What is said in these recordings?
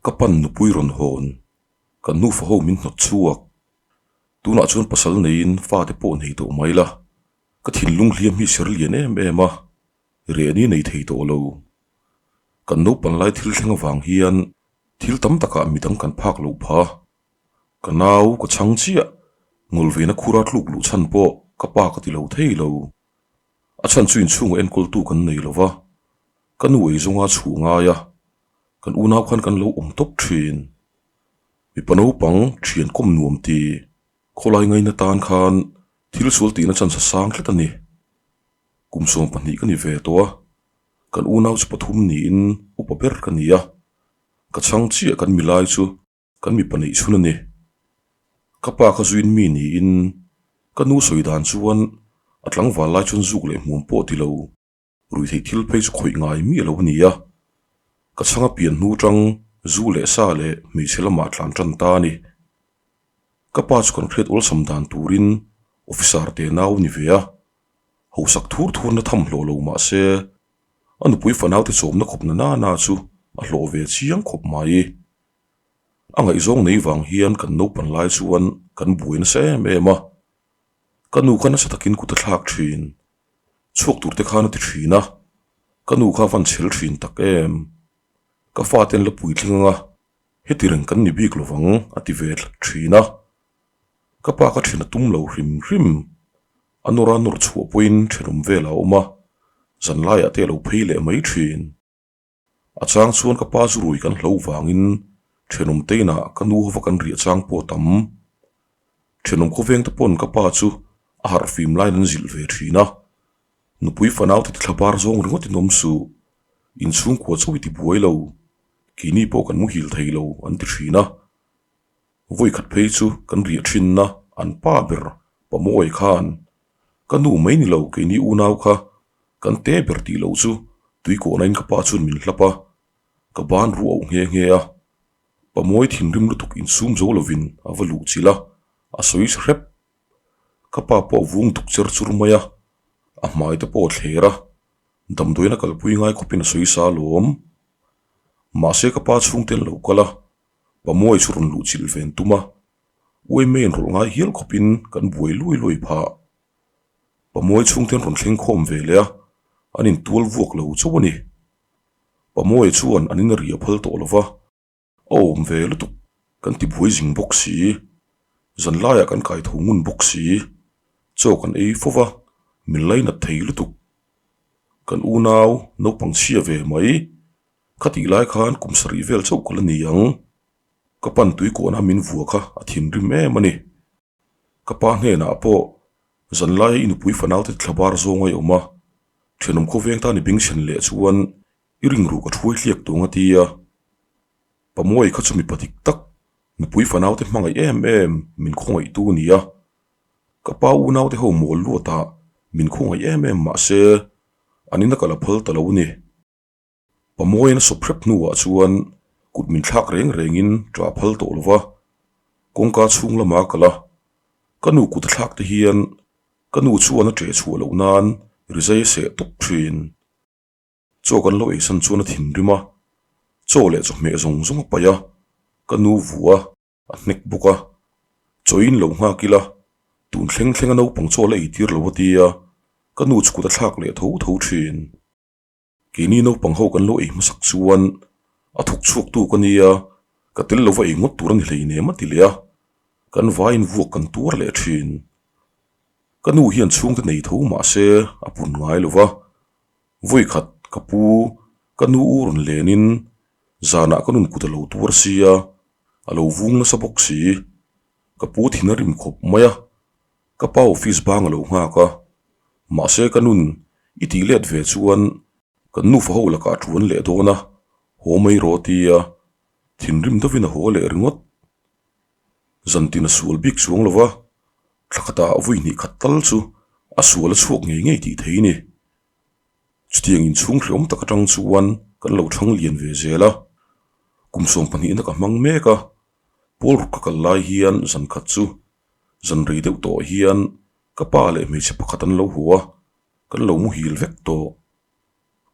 Ka pan nupui rawn hawn, kan nufa ho min hnawt chhuak. Tunah chuan pasal neiin fate pawh nei tawh mai la, ka thinlung hliam hi ser lian em em a, rehni nei thei tawh lo. Kan naupang lai thil thleng avang hian thil tam takah midang kan phak loh pha. Ka nau ka chhang chiah, ngawlvena khura tluk luh chhan pawh ka pa ka ti lo thei lo. A chhan chu inchhunga enkawltu kan nei lo va, ka nu ei zawnga chhuh ngai a, kan unau khan kan lo awm tawp thin. Mipa naupang thian kawm nuam ti khawlai ngaina tan khan thil sual tihna chance a sang tlat a ni. Kum 12 ka ni ve tawh a, kan unau chu pathum niin upa ber ka ni a, ka chhang chiah kan milai chu kan mipa neih chhun a ni. Ka pa kha zuin mi niin ka nu sawi dan chuan a tlangval lai chuan zuk leh hmuam pawh ti lo. Ruihtheih thil phei chu khawih ngai miah lo a ni a, ka chhanga pian hnu tang zu leh sa leh hmeichhe lamah tlan tan ta a ni. Ka pa chu kan hriat awlsam dan turin officer te nau a ni ve a, hausak thur thurna tham hlawh lo mah se a nupui fanaute chawmna khawpna nana chu a hlawh ve chiang khawp mai. A ngaihzawng nei vang hian kan naupan lai chuan kan buai nasa em em a, ka nu kha nasa takin kut a thlak thin. Chhuak tur te khan a ti thin a, ka nu kha van chhel thin tak em? Ka fate an la puitling anga, heti reng kan ni bik lovang a ti ve tlat thin a. Ka pa ka thin a tum lo hrim hrim, a nawr a nawr chhuah pawhin thenawm vel a awm a, zanlaiah te a lo phei leh mai thin. A chang chuan ka pa zu rui kan hlo vangin thenawm te inah ka nu hova kan riah chang pawh a tam. Thenawm khawveng te pawn ka pa chu a harh fim laiin an zilh ve thin a, nupui fanau te tithla bar zawng ringawt in awm suh, inchhungkua chauh i ti buai lo, keini pawh kan muhil thei lo an ti thin a. Vawikhat phei chu kan riah thinna an pa ber Pamawi khan ka nu mai ni lo keini unau kha kan te ber tih loh chu tuikawhnain ka pa chuan min hlap a, ka ban ruh auh nghe nghe a. Pamawi thinrim lutuk insum zo lovin a va luh chilh a, a sawi hrep. Ka pa pawh vung duk cher chur mai a, a hmai te pawh a thler a, damdawiin a kalpui ngai khawpin a sawi sa alawm. Mahse ka pa chhungte an lo kal a, Pamawi chu rawn luh chilh ven tum a, uaime inrawlh ngai hial khawpin kan buai luai luai phah. Pamawi chhungte an rawn thleng khawm ve leh a, an intual vuak lo chauh a ni. Pamawi chuan an in a ri a phal tawh lo va, a awm ve lutuk kan ti buai zing bawk si, zanlaiah kan kai tho ngun bawk si, chaw kan ei fo va, min lainat thei lutuk. Kan unau naupang chhia ve mai. Khatih lai khan kum sarih vel chauh ka la ni ang. Ka pan tui kawhna min vua kha a thinrim em a ni. Ka pa hnenah pawh zanlaia i nupui fanaute thla bar zawng a i awm a, thenawm khawveng tan i bengchhen leh chuan i ringruh ka thuai hliak tawng a ti a. Pamawi kha chu mipa dik tak, nupui fanaute hmangaih em em min khawngaihtu a ni a. Ka pa unaute ho mawl luatah min khawngaih em em mah se an ina ka la phal ta lo a ni. Pamawiin a sawp hrep hnuah chuan kut min thlak reng rengin ṭah phal tawh lo va, kawngka chhung lama kal a, ka nu kut a thlak te hian ka nu chuan a ṭeh chhuah loh nan rizai a seh tawp ṭhin. Chaw kan lo eisan chuan a thinrim a, chaw leh chawhmeh zawng zawng a paih a, ka nu vuah a. A hnek bawk a, chawiin lo nghak ila, tun thleng thleng a naupang chaw la eitir lo a tia, ka nu chu kut a thlak leh tho tho ṭhin. Keini naupang ho kan lo ei hmasak chuan a thawk chhuak tu ka nia, ka tel lova ei ngawt tur a ni hleinem a ti leh a, kan vaiin vuak kan tuar leh thin. Ka nu hian chhungte nei tho mah se a pun ngai lo va, vawikhat ka pu ka nu u rawn lenin zanah ka nun kut a lo tuar sia, a lo vung nasa bawk si, ka pu thin a rim khawp mai a. Ka pa office bang a lo nghak a, mahse ka nun i tih let ve chuan kan nufa ho lakah thuan leh dawn a, haw mai rawh tia thinrim deuhin a haw leh ringawt. Zantin a sual bik chuang lo va, thla khatah vui hnih khat tal chu a sual a chhuak ngei ngei tih thei ni. Chutiang inchhung hreawm tak atang chuan kan lo thang lian ve zel a, kum 12 na ka hmang mek a, pawl ruk ka kal lai hian zan khat chu Zan rei deuh tawh hian ka pa leh hmeichhe pakhat an lo hu a, kan lo muhil vek tawh.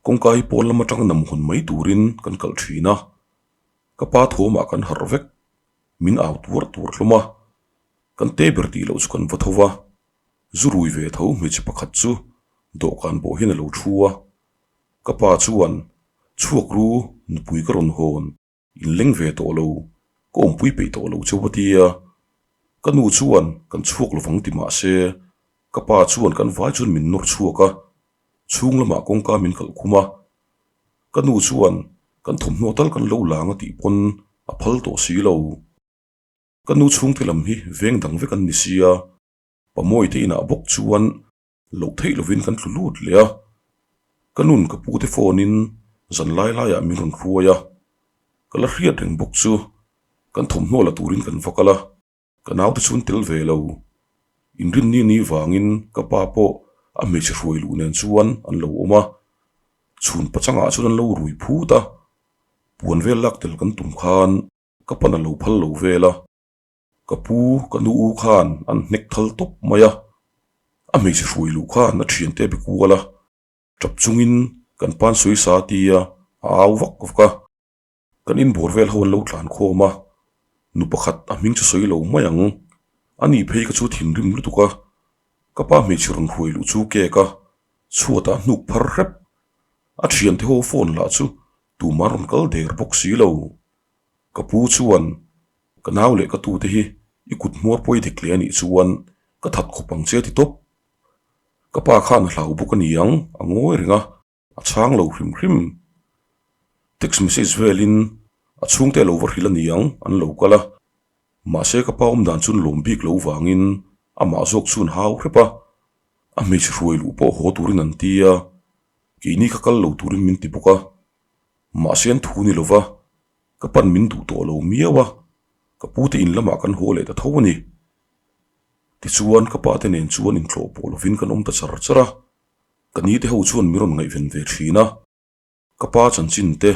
Kawngka hi pawn lam atang nam hawn mai turin kan kalh thin a. Ka pa thawmah kan harh vek, min au tuar tuar hlawm a, kan te ber tih loh chu kan va tho va, zu rui ve tho hmeichhe pakhat chu dawhkan pawh hian a lo thu a, ka pa chuan chhuak ru nupui ka rawn hawn in leng ve tawh lo, ka awmpui peih tawh lo cheu a ti a, ka nu chuan kan chhuak lovang ti mah se ka pa chuan kan vai chuan min nawr chhuak a, chhung lamah kawngka min kalh khum a, Ka nu chuan kan thawmhnaw tal kan lo lang a tih pawn a phal tawh si lo. Ka nu chhungte lam hi veng dang vek an ni sia, Pamawi te inah bawk chuan loh theih lovin kan tlu lut leh a. Ka nun ka pute phone in zan lai laiah min rawn hruai a, ka la hriat reng bawk chu kan thawmhnaw la turin kan va kal a. Ka naute chu an tel ve lo. Inrinni ni vangin ka pa pawh a hmeichhe hruai luh nen chuan an lo awm a, chhun pachangah chuan an lo rui phut a, puan vel lak tel kan tum khan ka pan a lo phal lo vel a, ka pu ka nu u khan an hnek thal tawp mai a, a hmeichhe hruai luh khan a thiante a be kual a, tap chungin kan pan sawi sa tia a au vak vak a. Kan inbawr vel ho an lo tlan khawm a, nu pakhat a hming chu sawi lo mai ang. A ni phei ka chu thinrim lutuk a, ka pa hmeichhe rawn hruai luh chu cake a chhuatah hnuk phar hrep. A thiante ho phone lah chu tumah rawn kal der bawk si lo. Ka pu chuan ka nau leh ka tute hi i kut hmuar pawi dik leh a nih chuan ka that khawp ang che a ti tawp. Ka pa khan a hlau bawk a ni ang, a ngawi reng a. A chhang lo hrim hrim. Text message velin a chhungte a lo va hrilh a ni ang, an lo kal a. Mahse ka pa awm dan chuan lawm bik lo vangin amah zawk chuan hau hrep a. A hmeichhe hruai luh pawh haw turin an ti a, keini kha kal lo turin min ti bawk a. Mahse an thu ni lova, ka pan min duh tawh lo miau a, ka pute in lamah kan haw leh ta tho a ni. Tichuan ka pate nen chuan inthlawh pawh lovin kan awm ta char char a. Ka ni te ho chuan min rawn ngaihven ve thin a, ka pa chanchin te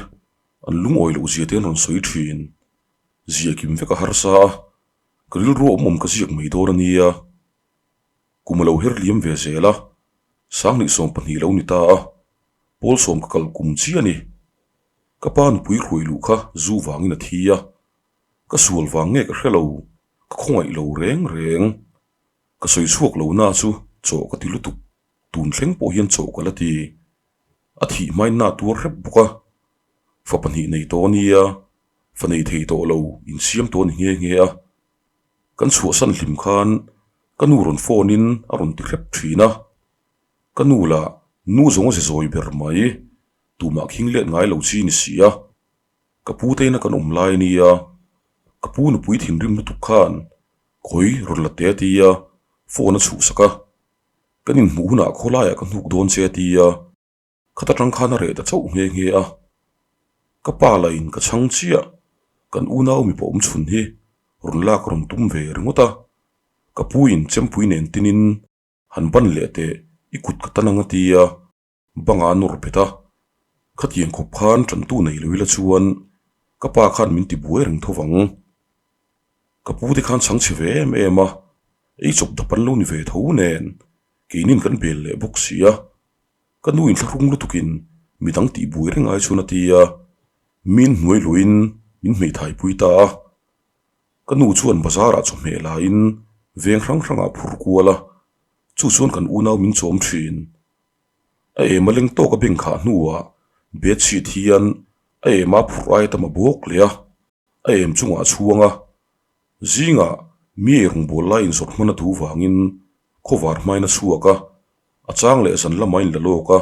an lungawi loh zia te an rawn sawi thin. Ziah kim vek a harsa a, ka rilru awm awm ka ziak mai dawn a nia. Kum a lo her liam ve zel a, Sanghnih 12 lo ni ta a, Pawl sawm ka kal kum chiah a ni. Ka pa nupui hruai luh kha zu vangin a thi a, ka sual vang nge ka hre lo, ka khawngaih lo reng reng. Ka sawi chhuak lo na chu chaw ka ti lutuk, tun thleng pawh hian chaw ka la ti. A thih hmain na tuar hrep bawk a, fa pahnih nei tawh a nia, fa nei thei tawh lo insiam tawh a ni nghe nghe a. Kan chhuahsan hlim khan ka nu rawn phone in a rawn ti hrep thin a, ka nu lah nu zawng a ze zawi ber mai, tumah khing let ngai lo chi ni si a. Ka pu te ina kan awm lai a nia, ka pu nupui thinrim lutuk khan Khawi rawn la teh a ti a, phone a chhuhsak a, kan inhmuh hunah khawlaiah ka hnuk dawn che a ti a, khata tang khan a reh ta chauh nghe nghe a. Ka pa lahin ka chhang chiah, kan unau mipa awm chhun hi rawn lak rawn tum ve ringawt a, ka pu in chempui nen tinin han ban leh teh i kut ka tan ang a ti a, banga a nawr bet a, khatiang khawp khan tantu nei lo ila chuan ka pa khan min ti buai reng tho vang. Ka pu te khan chhang chhe ve em em a, ei chawp dap an lo ni ve tho nen keinin kan bel leh bawk si a, ka nu inthlahrung lutukin midang tih buai reng ai chuan a ti a, min hnuai luahin min hmeithai pui ta a, ka nu chuan bazar ah chawhmeh laiin veng hrang hrangah phur kual a, chu chuan kan unau min chawm thin. A ema leng tawk a beng khah hnuah bedsheet hian a ema phurh ai tam a bawk leh a, a em chungah a chhuang a. Zingah mi eirawngbawl lai inzawrh hman a duh vangin khawvar hmain a chhuak a, a chang leh zan lamah a inla lawk a,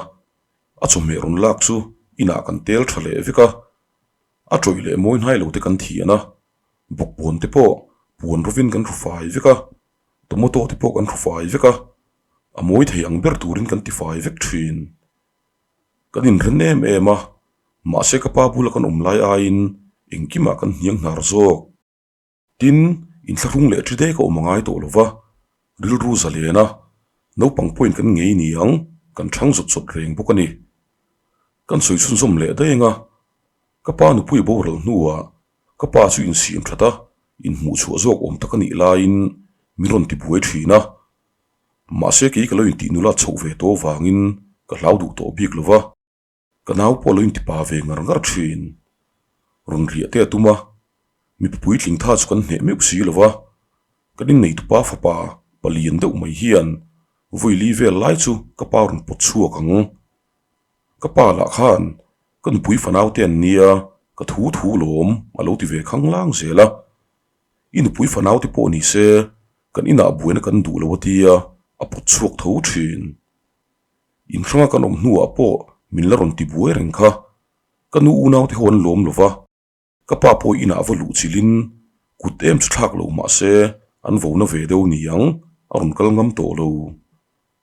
a chawhmeh rawn lak chu inah kan tel tha leh vek a, a tawih leh mawi hnai lo te kan thian a, bawkbawn te pawh puan rovin kan hru fai vek a, tomato te pawh kan hru fai vek a. A mawi thei ang ber turin kan ti fai vek thin. Kan inren em em a, mahse ka pa bula kan awm lai aiin engkimah kan hniang hnar zawk. Tin, inthlahrung leh ṭi dek a awm a ngai tawh lo va, rilru zalen a, naupang pawhin kan ngei ni ang, kan ṭhang zawt zawt reng bawk a ni. Kan sawi chhunzawm leh daih ang a, ka pa nupui boral hnuah ka pa chu insiam ṭhat a, inhmuh chhuah zawk awm tak a nih laiin min rawn ti buai ṭhin a. Mahse kei ka lo intih nula chhoh ve tawh avangin ka hlau duh tawh bik lo va, ka nau pawh a lo inti pa ve ngar ngar thin. Rawn riah te a tum a, mipa puitling tha chu kan hneh meuh si lo va, kan inneitupa fapa palian deuh mai hian vawi li vel lai chu ka pa rawn pawt chhuak ang. Ka pa lah khan ka nupui fanau te an nia, ka thu thu lawm a lo ti ve khanglang zel a. I nupui fanau te pawh ni se kan inah buaina kan duh lo a tia a pawt chhuak tho thin. Inhranga kan awm hnuah pawh min la rawn ti buai reng kha. Ka nu unau te ho an lawm lo va, ka pa pawh inah va luh chilhin kut em chu thlak lo mah se an vo na ve deuh ni ang, a rawn kal ngam tawh lo.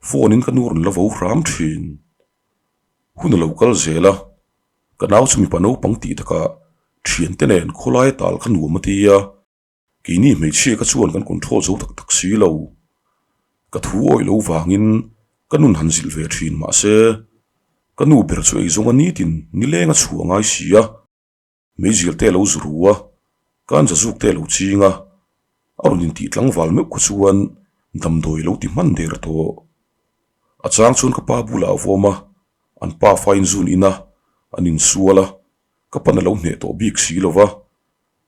Phone in ka nu rawn la vo hram thin. Hun a lo kal zel a, ka nau chu mipa naupang tih takah thiante nen khawlai tal kha nuam a ti a. Keini hmeichhia ka chuan kan control zo tak tak si lo. Ka thu awih lo vangin ka nun han zilh ve thin mahse ka nu ber chu eizawnga nitin nileng a chhuah ngai si a. Meizial te a lo zu ru a, kan zazuk te a lo ching a, a rawn intih tlangval meuh kha chuan damdawi lo ti hman der tawh. A chang chuan ka pa bulah a vawm a, an pa fa in zun in a, an insual a, ka pan a lo hneh tawh bik si lo va.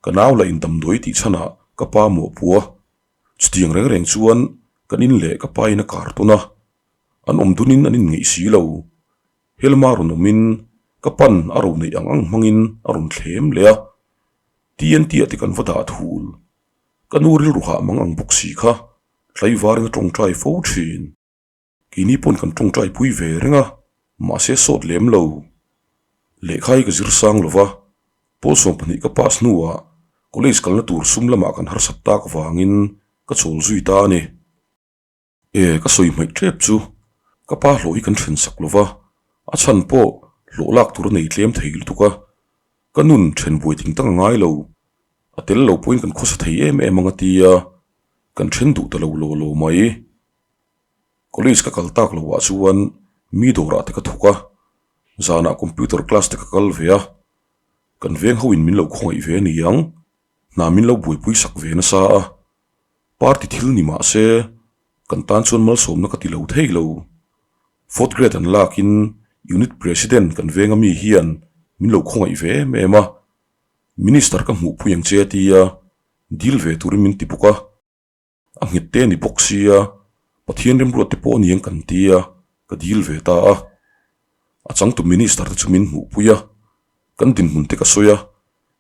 Ka nau lah in damdawi tih chhanah ka pa mawhpua. Chutiang reng reng chuan kan in leh ka pa in a kar tawn a, an awm dunin an inngeih si lo. Helma rawn awmin ka pan a ro neih ang ang hmangin a rawn thlem leh a. TNT ah te kan va dah thul. Ka nu rilru hah mang ang bawk si kha tlaivarin a tawngtai fo thin. Keini pawn kan tawngtai pui ve reng a, mahse sawt lem lo. Lehkha hi ka zir sang lo va, pawl 12 ka pass hnuah college kalna tur sum lamah kan harsat tak vangin ka chawl zui ta a ni. E, ka sawi hmaih tep chu ka pa hlawh hi kan then sak lo va, a chhan pawh hlawh lak tur a nei tlem thei lutuk a, ka nun then buai ting tak a ngai lo. A tel lo pawhin kan khawsa thei em em ang a tia, kan then duh ta lo law law mai. College ka kal tak loh ah chuan mi dawrah te ka thawk a, zanah computer class te ka kal ve a, kan veng ho in min lo khawngaih ve a ni ang, hna min lo buaipui sak ve nasa a, party thil ni mah se kan tan chuan malsawmna ka ti lo thei lo. Fourth grade an lak in unit president kan veng ami hian min lo khawngaih ve em em a, minister ka hmuhpui ang che a tia, dil ve turin min ti bawk a. A nghet te a ni bawk sia, Pathian remruat te pawh a ni ang kan ti a, ka dil ve ta a. A changtu Minister te chu min hmuhpui a, kan dinhmun te ka sawi a,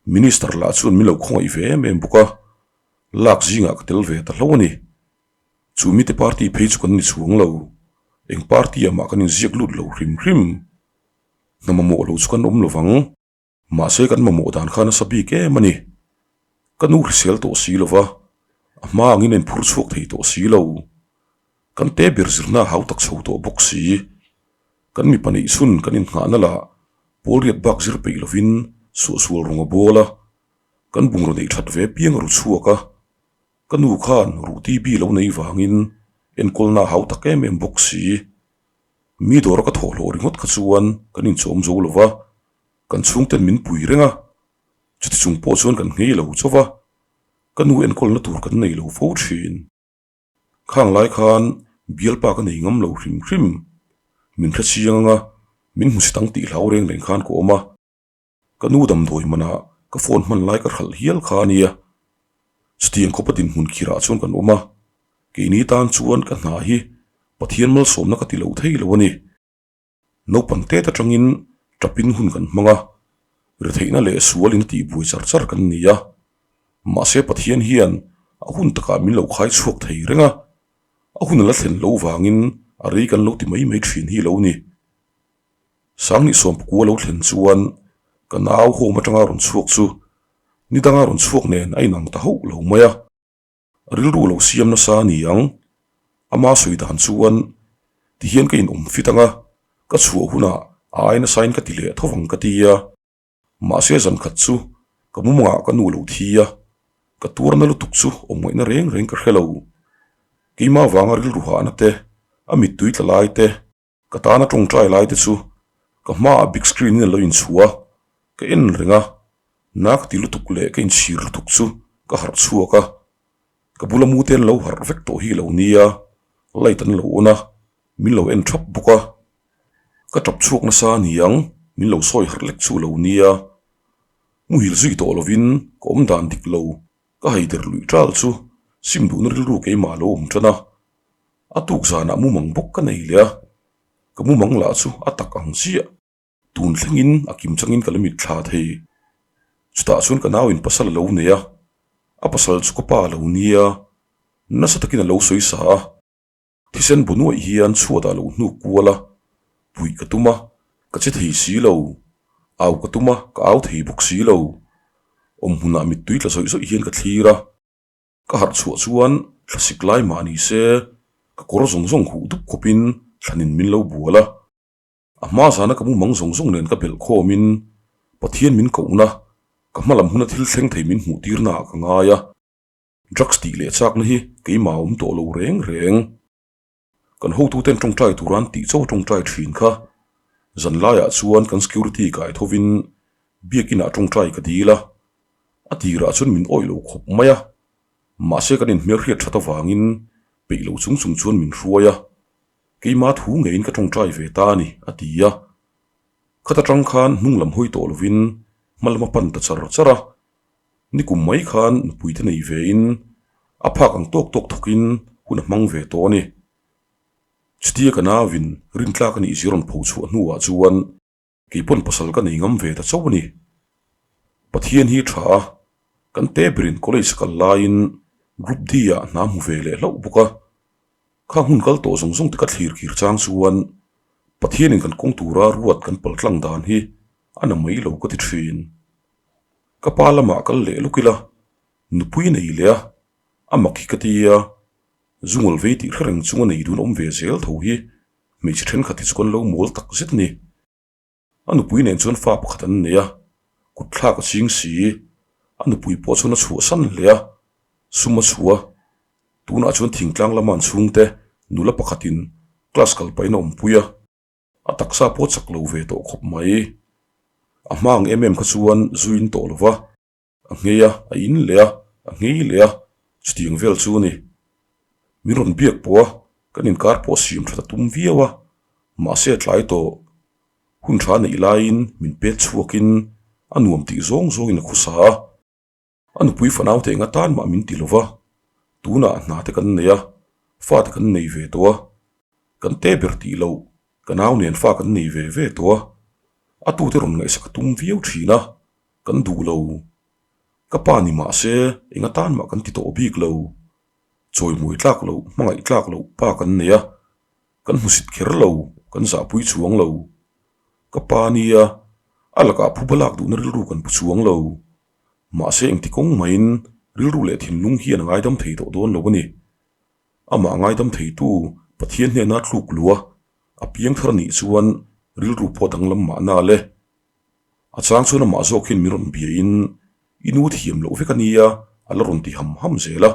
Minister lah chuan min lo khawngaih ve em em bawk a, lak zingah ka tel ve ta hlo a ni. Chu mite party phei chu kan ni chhuang lo, eng party ah mah kan inziak lut lo hrim hrim. Hna mamawh lo chu kan awm lovang. Mahse kan mamawh dan kha nasa bik em a ni. Ka nu hrisel tawh si lo va, a hma angin a inphur chhuak thei tawh si lo. Kan te ber zirna a hau tak chho tawh bawk si. Kan mipa neih chhun kan innghahna lah pawl riat bak zir peih lovin suahsual rawng a bawl a, kan bungraw neih that ve piang a ru chhuak a. Ka nu khan ruh TB lo nei vangin enkawlna a hau tak em em bawk si. Mi dawra ka thawhhlawh ringawt kha chuan kan inchawm zo lo va, Kan chhungten min pui reng a, chuti chung pawh chuan kan nghei lo chauh va, ka nu enkawlna tur kan nei lo fo thin. Khang lai khan bialpa ka nei ngam lo hrim hrim, min hre chiang anga min hmu si tang tih hlau reng reng khan ka awm a, ka nu damdawi manah ka phone hman lai ka hralh hial kha a nia. Chutiang khawpa dinhmun khirah chuan kan awm a, keini tan chuan ka hna hi Pathian malsawmna ka ti lo thei lo a ni. Naupang tet atangin tapin hun kan hmang a, retheihna leh sualin a tihbuai char char kan ni a. Mahse Pathian hian a hun takah min lo khai chhuak thei reng a, a hun a la thlen loh vangin a rei kan lo ti mai mai thin hi lo ni. Sanghnih sawmpakua lo thlen chuan ka nau home atanga rawn chhuak chu ni danga rawn chhuak nen a inang ta hauh lo mai a. Rilru lo siam nasa a ni ang. Ama sawi dan chuan tihian ka inawm fit ang a, ka chhuah hunah a ai nasain ka ti leh tho vang ka ti a. Mahse zan khat chu ka mumangah ka nu lo thi a, ka tuarna lutuk chu awm ngaihna reng reng ka hre lo. Keimah vanga rilru hahna te, a mittui tla lai te, Ka tana tawngtai lai te chu ka hmaah big screen in a lo inchhuah a, ka en reng a, na ka ti lutuk leh ka inchhir lutuk chu ka harh chhuak a, ka bula mu te an lo harh vek tawh hi lo nia, light an lo on a, min lo en thap bawk a, ka tap chhuak nasa a ni ang, min lo sawi harh lek chu lo nia. Muhil zui tawh lovin ka awm dan dik lo, ka haider luih ṭal chu sim duhna rilru keimah a lo awm ṭan a. A tuk zanah mumang bawk ka nei leh a, ka mumang lah chu a tak ang chiah. Tun thlengin a kim changin ka la mit thla thei. Chutah chuan ka nauin pasal a lo nei a, a pasal chu ka pa a lo nia, nasa takin a lo sawi sa a. Thisen bu nuaih hian chhuatah lo hnuk kual a, puih ka tum a, ka che thei si lo. Au ka tum a, ka au thei bawk si lo. Awm hmunah mittui tla zawih zawih hian ka thlir a. Ka harh chhuah chuan thlasik lai mah ni se, ka kawr zawng zawng huh dup khawpin thlanin min lo bual a. A hma zana ka mumang zawng zawng nen ka belh khawmin Pathian min kohna, ka hma lam huna thil thleng thei min hmuh tirnaah ka ngai a. Drugs tih leh chakna hi keimah a awm tawh lo reng reng. Kan hotuten tawngtai tura an tih chauh a tawngtai thin kha. Zan laiah chuan kan security kai thovin biakinah tawngtai ka dil a. A tirah chuan min awih lo khawp mai a. Mahse kan inhmelhriat that avangin peih lo chung chung chuan min hruai a. Keimah thu ngeiin ka tawngtai ve ta a ni, a ti a. Khat atang khan hnung lam hawi tawh lovin hma lam a pan ta char char a. Nikum mai khan nupui te nei vein a phak ang tawk tawk thawkin hun a hmang ve tawh a ni. Chutia ka nauin rintlak a nih zir rawn pho chhuah hnuah chuan kei pawn pasal ka nei ngam ve ta chauh a ni. Pathian hi tha a, kan te berin college kal laiin Group D ah hna hmu ve leh hlauh bawk a. Kha hmun kal tawh zawng zawng te ka thlir kir chang chuan Pathianin kan kawng tura ruat kan paltlang dan hi a na mai lo ka ti thin. Ka pa lamah kal leh lawk ila, nupui nei leh a, a mak hi ka ti a, zungawl vei tih hre reng chunga nei dun awm ve zel tho hi hmeichhe thenkhat hi chu kan lo mawl tak zet a ni. A nupui nen chuan fa pakhat an nei a, kut thlak a ching si, a nupui pawh chuan a chhuahsan hle a, sum a chhuah a, tunah chuan thingtlang lama an chhungte nula pakhatin class kal pahin a awmpui a. A taksa pawh chak lo ve tawh khawp mai. A hma ang em em kha chuan zu in tawh lo va, a nghei a, a in leh a, a nghei leh a, chutiang vel chu a ni. Min rawn biak pawh a, kan inkar pawh siam that a tum viau a, mahse a tlai tawh. Hun tha neih laiin min pet chhuakin a nuam tih zawng zawngin a khusa a. A nupui fanau te enga tan mah min ti lo va, tunah hna te kan nei a, fa te kan nei ve tawh a, kan te ber tih loh ka nau nen fa kan nei ve ve tawh a, a tute rawn ngaihsak a tum viau thin a, kan duh lo. Ka pa ni mah se enga tan mah kan ti tawh bik lo, chawimawi tlak loh, hmangaih tlak loh pa kan nei a, kan hmusit kher lo, kan zahpui chuang lo. Ka pa nia, a lakah phuba lak duhna rilru kan pu chuang lo. Mahse engti kawng maiin rilru leh thinlung hian a ngaidam thei tawh dawn lo a ni. Amah ngaidam theitu Pathian hnena tluk lua a piang thar anih chuan rilru pawh danglam mahna le. A chang chuan amah zawk hian min rawn biain i nu thiam loh vek a nia a la rawn ti ham ham zel a,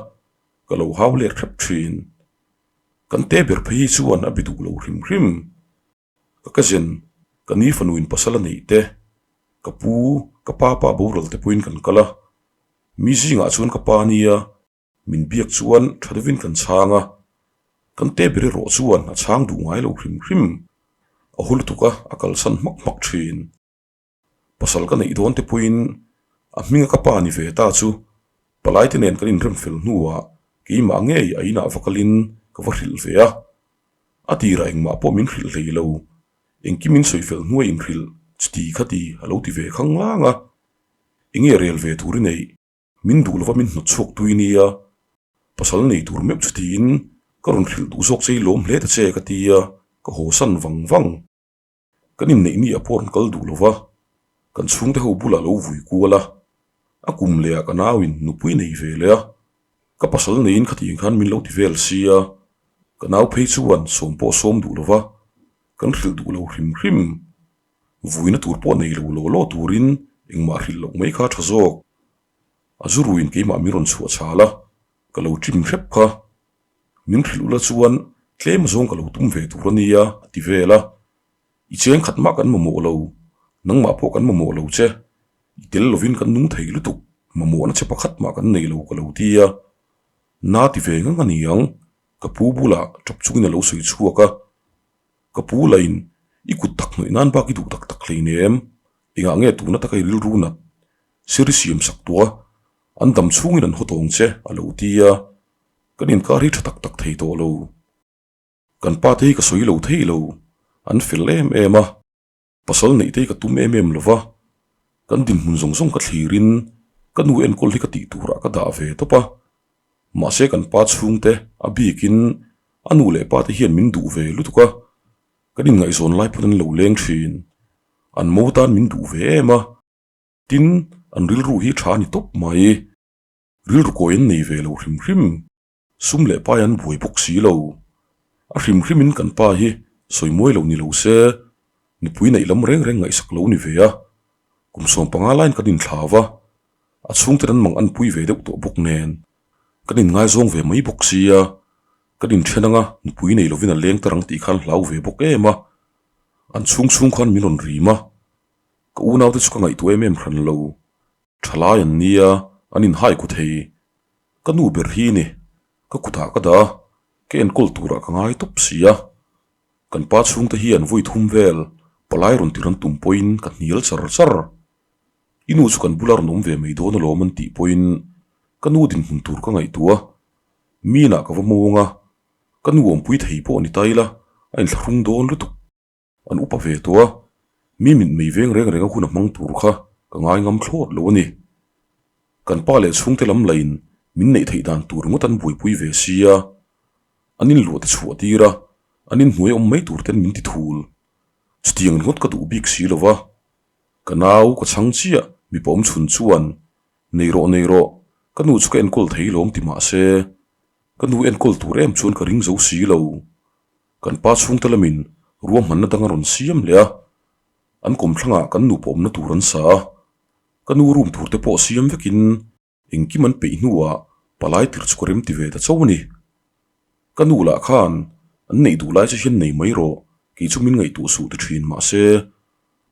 ka lo hau let hrep thin. Kan te ber phei hi chuan a bi duh lo hrim hrim. Ka cousin, ka ni fanuin pasal a neih te, ka pu, ka pa pa boral te pawhin kan kal a. Mi zingah chuan ka pa nia min biak chuan tha deuhin kan chhang a, kan te ber erawh chuan a chhang duh ngai lo hrim hrim. A haw lutuk a, a kalsan hmak hmak thin. Pasal ka neih dawn te pawhin a hminga ka pa ni ve ta chu palai te nen kan inrem fel hnuah keimah ngei a inah va kalin ka va hrilh ve a. A tirah engmah pawh min hrilh hlei lo, engkim min sawi fel hnuai inhrilh chuti khati a lo ti ve khang lang a. Enge rel ve tur i neih? Min duh lova min hnawt chhuak tui nia, pasal nei tur meuh chutiin ka rawn hrilh duh zawk che i lawm hle ta che ka ti a, ka haw san vang vang. Kan inneih ni a pawh rawn kal duh lo va, kan chhungte ho bulah lo vui kual a, a kum leh ah ka nauin nupui nei ve leh a, ka pasal neiin khatiang khan min lo ti vel sia, ka nau phei chuan sawm pawh sawm duh lo va, kan hrilh duh lo hrim hrim. Vuina tur pawh nei lo law law turin engmah hrilh loh mai kha tha zawk. A zu ruin keimah min rawn chhuah chhal a, ka lo ṭim hrep kha. Min hrilh ula chuan tlem zawng ka lo tum ve tur a nia a ti vel a. I cheng khat mah kan mamawh lo, nangmah pawh kan mamawh lo che. I tel lovin kan nung thei lutuk, mamawhna che pakhat mah kan nei lo ka lo ti a. Na ti ve ngang a ni ang, ka pu bulah tap chungin a lo sawi chhuak a. Ka pu lain i kut tak hnawih nan bak i duh tak tak hleinem, engah nge tuna taka i rilru nat? Sir i siam sak tawh a, an dam chhungin an haw tawng che a lo ti a, kan inkar hi tha tak tak thei tawh lo. Kan pa te hi ka sawi lo thei lo, an fel em em a, pasal neih te hi ka tum em em lo va, kan dinhmun zawng zawng ka thlirin ka nu enkawl hi ka tih turah ka dah ve tawp a, mahse kan pa chhungte a bikin a nu leh pa te hian min duh ve lutuk a, kan inngaihzawn lai pawn an lo leng thin, an mo tan min duh ve em a. Tin, an rilru hi tha a ni tawp mai. Rilru kawi an nei ve lo hrim hrim. Sum leh pai an buai bawk si lo. A hrim hrimin kan pa hi sawi muai lo ni lo se, nupui neih lam reng reng ngaihsak lo ni ve a. Kum 15 laiin kan inthlau va, a chhungten an mang an pui ve deuh tawh bawk nen, kan inngaizawng ve mai bawk sia, kan inthen anga nupui nei lovin a leng ta rang tih khan hlau ve bawk em a. An chhung chhung khan min rawn rim a. Ka unaute chu ka ngaihtuah em em hran lo. Thalai an nia, an inhai ku thei. Ka nu ber hi ni, ka kutah ka dah a, ka enkawl turah ka ngai tawp si a. Kan pa chhungte hian vawi thum vel palai rawn tir an tum pawhin ka hnial char char. I nu chu kan bula rawn awm ve mai dawn alawm an tih pawhin ka nu dinhmun tur ka ngaihtuah a, minah ka va mawng a, ka nu awmpui thei pawh ni ta ila a inthlahrung dawn lutuk. An upa ve tawh a, mi mit mei veng reng reng a hun a hmang tur kha ka ngai ngam thlawt lo a ni. Kan pa leh chhungte lam lain min neih theih dan tur ringawt an buaipui ve sia, an inluah te chhuah tir a, an inhnuai awm mai tur ten min ti thul. Chutiang ringawt ka duh bik si lo va, ka nau ka chhang chiah mipa awm chhun chuan nei rawh nei rawh, ka nu chu ka enkawl thei lawm ti mah se, ka nu enkawl tur em chuan ka ring zo si lo. Kan pa chhungte lamin ruahmanna dang a rawn siam leh a, an kawmthlangah kan nupa awmna tur an sa a, ka nu room tur te pawh siam vekin engkim an peih hnuah palai tir chu ka rem ti ve ta chauh a ni. Ka nu lah khan an neih duh lai che hian nei mai rawh, kei chu min ngaihtuah suh ti thin mahse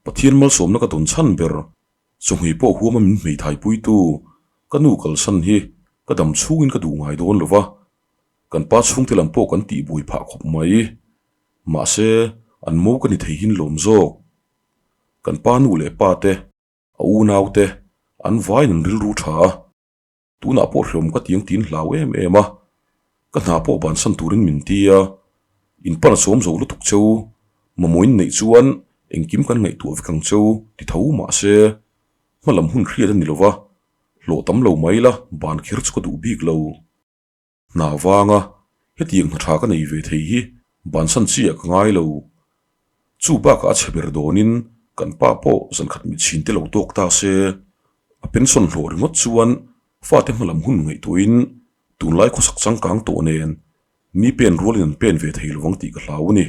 Pathian malsawmna ka dawn chhan ber Chawhmeh pawh huama min hmeithai puitu ka nu kalsan hi ka dam chhungin ka duh ngai dawn lo va, Kan pa chhungte lam pawh kan tih buai phah khawp mai. Mahse, an mo ka ni thei hin lawm zawk. Kan pa nu leh pa te, a unau te, an vaiin an rilru tha a. Tunah pawh hreawm ka tiang tiin hlau em em a. Ka hna pawh bansan turin min ti a. In pan a chawm zo lutuk cheu. Mamawh in neih chuan engkim kan ngaihtuah vek ang cheu ti tho mahse, hma lam hun hriat a ni lo va, hlawh tam lo mai la ban kher chu ka duh bik lo. Hna vanga hetiang hna tha ka nei ve thei hi bansan chiah ka ngai lo. Chu bakah a chhe ber dawnin kan pa pawh zankhat mitchhin te lo tawk ta se, a pension hlawh ringawt chuan fate hmalam hun ngaihtuahin tunlai khawsak changkang tawh nen mi pen rualin an pen ve thei lovang tih ka hlau a ni.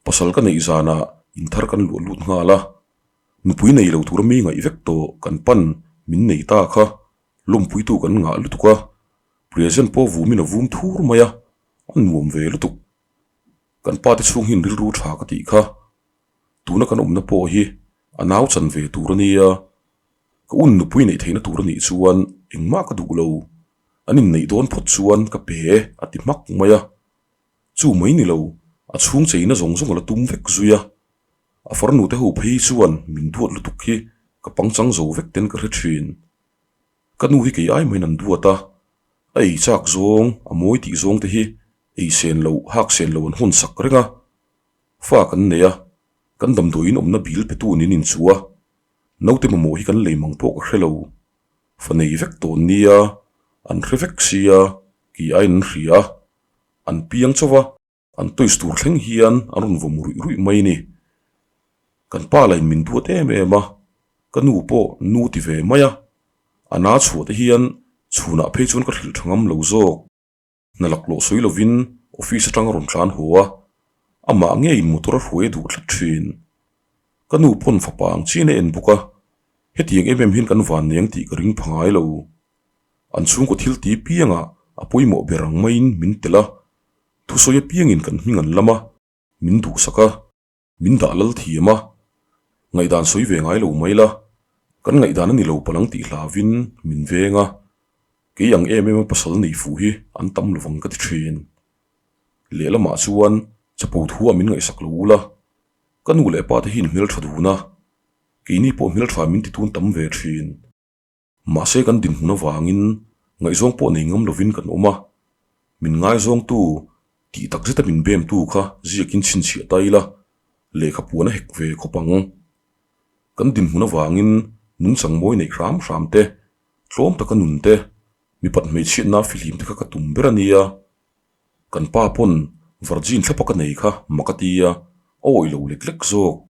Pasal ka neih zanah inthar kan luah lut nghal a, nupui nei lo tura mi ngaih vek tawh kan pan min nei ta kha Lawmpuitu kan ngah lutuk a, present pawh vumin a vum thur mai a, a nuam ve lutuk. Kan pa te chhung hian rilru tha ka tih kha, tuna kan awmna pawh hi a nau chan ve tur a nia, ka un nupui neih theihna tur a nih chuan engmah ka duh lo, an inneih dawn phawt chuan ka pe a ti hmak mai a, chu mai ni lo, a chhung cheina zawng zawng a la tum vek zui a, a farnu te ho phei chuan min duat lutuk hi ka pangchang zo vek ten ka hre thin. Ka nu hi kei ai maiin an duat a, a ei chak zawng, a mawi tih zawng te hi ei sen loh, hak sen loh an hawn sak reng a. Fa kan nei a, kan damdawiin awmna bil petu nin inchuh a, naute mamawh hi kan lei mang pawh ka hre lo. Fa nei vek tawn nia, an hre vek sia, kei aiin an hria a, an piang chauh a. An toys tur thleng hian an rawn vawm ruih ruih mai a ni. Kan pa lain min duat em em a, ka nu pawh nu ti ve mai a. A na chhuah te hian chhunah phei chuan ka hrilh tha ngam lo zawk. Hna laklawh sawi lovin office atang a rawn tlan haw a, amah ngeiin motor a hruai a duh tlat thin. Ka nu pawn fapa ang chian a en bawk a, hetiang em em hian kan van nei ang tih ka ring pha ngai lo. An chhungkaw thil ti piangah a pawimawh ber ang maiin min tel a, Thusawi apiangin kan hming an lam a, min duhsak a, min dah lal thiam a, ngaihdan sawi ve ngai lo mai la, kan ngaihdan a ni lo palang tih hlavin min veng a, kei ang em em a pasal nei fuh hi an tam lovang ka ti thin. Lehlamah chuan chapo thu ah min ngaihsak lo ula, ka nu leh pa te hi in hmeltha dun a. Keini pawh hmeltha min ti tun tam ve thin. Mahse kan dinhmun avangin ngaihzawng pawh nei ngam lovin kan awm a, min ngaizawngtu tih tak zeta min bemtu kha ziakin chhinchhiah ta ila lehkha puan a hek ve khawp ang. Kan dinhmun avangin nungchang mawi neih hram hram te, tlawm taka nun te, mipat hmeichhiatna fihlim te kha ka tum ber a nia. Kan pa pawn virgin thlapa ka nei kha mak a ti a, a awih lo lek lek zawk.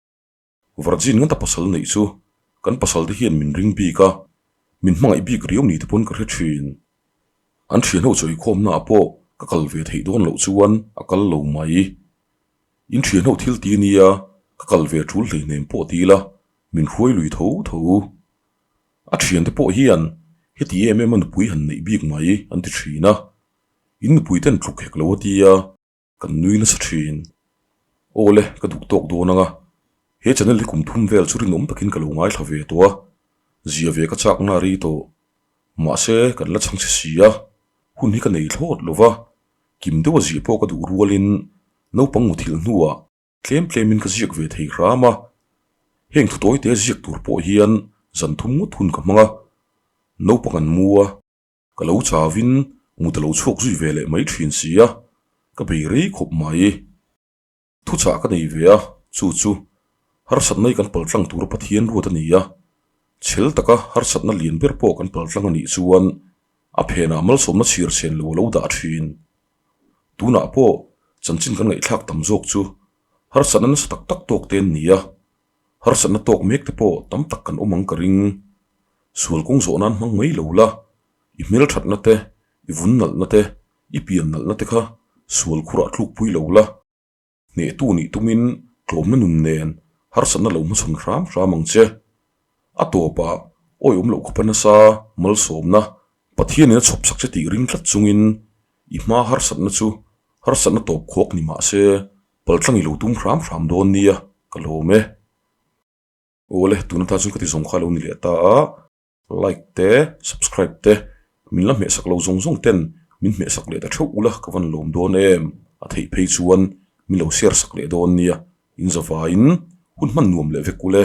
Virgin ngata pasal neih chu kan pasal te hian min ring bik a, min hmangaih bik riau ni te pawn ka hre thin. An thian ho chawikhawmna ah pawh ka kal ve theih dawn loh chuan a kal lo mai. In thian ho thil ti nia ka kal ve tul hleihnem pawh ti ila min hruai lui tho tho. A thian te pawh hian heti em em a nupui han neih bik mai an ti thin a, in nupui ten tluk hek lo a tia. Kan nui nasa thin. Aw le, ka duh tawk dawn ang a. He channel hi kum thum vel chu rinawm takin ka lo ngaithla ve tawh a, zia ve ka chak na rei tawh. Mahse, kan la chhang che si a, hun hi ka nei thlawt lo va, kim deuha ziah pawh ka duh rualin naupang muthilh hnuah tlem tlemin ka ziak ve thei hram a. Heng thu tawite ziak tur pawh hian zan thum ngawt hun ka hmang a, naupang an mu a. Ka lo chauin mut a lo chhuak zui ve leh mai thin si a, ka bei rei khawp mai. Thuchah ka nei ve a, chu chu harsatna hi kan paltlang tura Pathian ruat a ni a, chhel taka harsatna lian ber pawh kan paltlang a nih chuan a phenah malsawmna chhir chhen lo a lo dah thin. Tunah pawh chanchin kan ngaihthlak tam zawk chu harsatna nasa tak tak tawk te an ni a, Harsatna tawk mek te pawh tam tak kan awm ang ka ring. Sual kawng zawh nan hmang mai lo la, i hmelthatna te, i vun nalhna te, i pian nalhna te kha sual khurah tlukpui lo la. Hnehtu nih tumin tlawmna nun nen harsatna lo hmachhawn hram hram ang che. A tawpah awiawm loh khawpa nasa malsawmna Pathianin a chhawp sak che tih ring tlat chungin i hma harsatna chu harsatna tawp khawk ni mah se Paltlang i lo tum hram hram dawn nia, ka lawm e. Awle, tuna ta chuan ka ti zawng kha lo ni leh ta a, like te, subscribe te, min la hmehsak lo zawng zawng ten min hmehsak leh ta theuh ula ka van lawm dawn em, a theih phei chuan min lo share sak leh dawn nia, in zavaiin hun hman nuam leh vek ule.